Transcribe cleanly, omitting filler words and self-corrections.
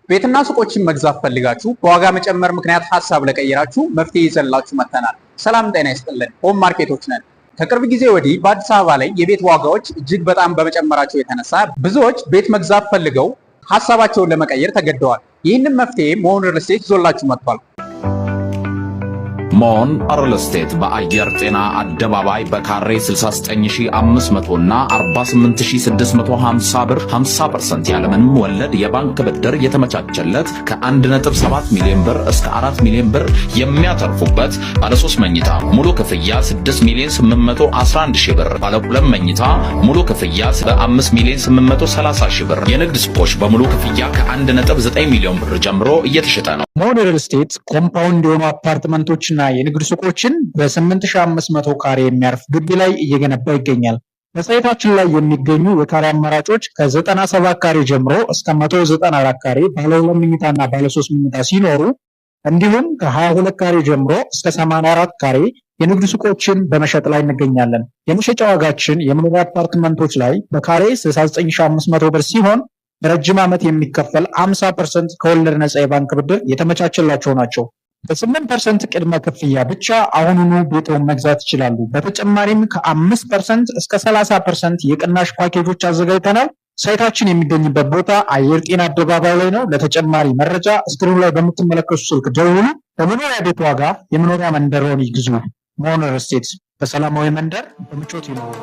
ቤትና ሱቆችን መግዛት ፈልጋችሁ በዋጋ መጨመር ምክንያት ሀሳብ ለቀየራችሁ መፍትሄ ይዘንላችሁ መጥተናል። ሰላም ጤና ይስጥልን። ሆም ማርኬቶች ነን። ከቅርብ ጊዜ ወዲህ በአዲስ አበባ ላይ የቤት ዋጋዎች እጅግ በጣም በመጨመራቸው የተነሳ ብዙዎች ቤት መግዛት ፈልገው ሀሳባቸውን ለመቀየር ተገደዋል። ይህንን መፍትሄ መሆን ሪል ስቴት ይዞላችሁ መጥቷል። ሞን ሪል ስቴት በአየር ጤና አደባባይ በካሬ 69500 እና 48650 ብር 50% ያለምንም ወለድ የባንክ ብድር የተመቻቸለት፣ ከ1.7 ሚሊዮን ብር እስከ 4 ሚሊዮን ብር የሚያተርፉበት ባለ 3 መኝታ ሙሉ ክፍያ 6 ሚሊዮን 811 ሺህ ብር፣ ባለ 2 መኝታ ሙሉ ክፍያ በ5 ሚሊዮን 830 ሺህ ብር፣ የንግድ ሱቆች በሙሉ ክፍያ ከ1.9 ሚሊዮን ብር ጀምሮ እየተሸጠ ነው። ሞን ሪል ስቴት compound የሆኑ አፓርትመንቶችና የንግድ ሱቆችን በ8500 ካሬ የሚያርፍ ግቢ ላይ እየገነባ ይገኛል። በ site ኣችን ላይ የሚገኙ የካሬ አማራጮች ከ97 ካሬ ጀምሮ እስከ 194 ካሬ ባለ 2 መኝታና ባለ 3 መኝታ ሲኖሩ፣ እንዲሁም ከ22 ካሬ ጀምሮ እስከ 84 ካሬ የንግድ ሱቆችን በመሸጥ ላይ እንገኛለን። የመሸጫ ዋጋችን የመኖሪያ አፓርትመንቶች ላይ በካሬ 69500 ብር ሲሆን በረጅም ዓመት የሚከፈል 50% ከወለድ ነፃ የባንክ ብድር የተመቻቸላቸው ናቸው። በ8% ቅድመ ክፍያ ብቻ አሁኑኑ ቤትዎን መግዛት ይችላሉ። በተጨማሪም ከ5% እስከ 30% የቅናሽ ፓኬጆች አዘጋጅተናል። Site ኣችን የሚገኝበት ቦታ አየር ጤና አደባባይ ላይ ነው። ለተጨማሪ መረጃ screen ኑ ላይ በምትመለከቱ ስልክ ደውሉ። በመኖሪያ ቤት ዋጋ የመኖሪያ መንደርዎን ይግዙ። ሞን ሪል ስቴት፣ በሰላማዊ መንደር በምቾት ይኖሩ።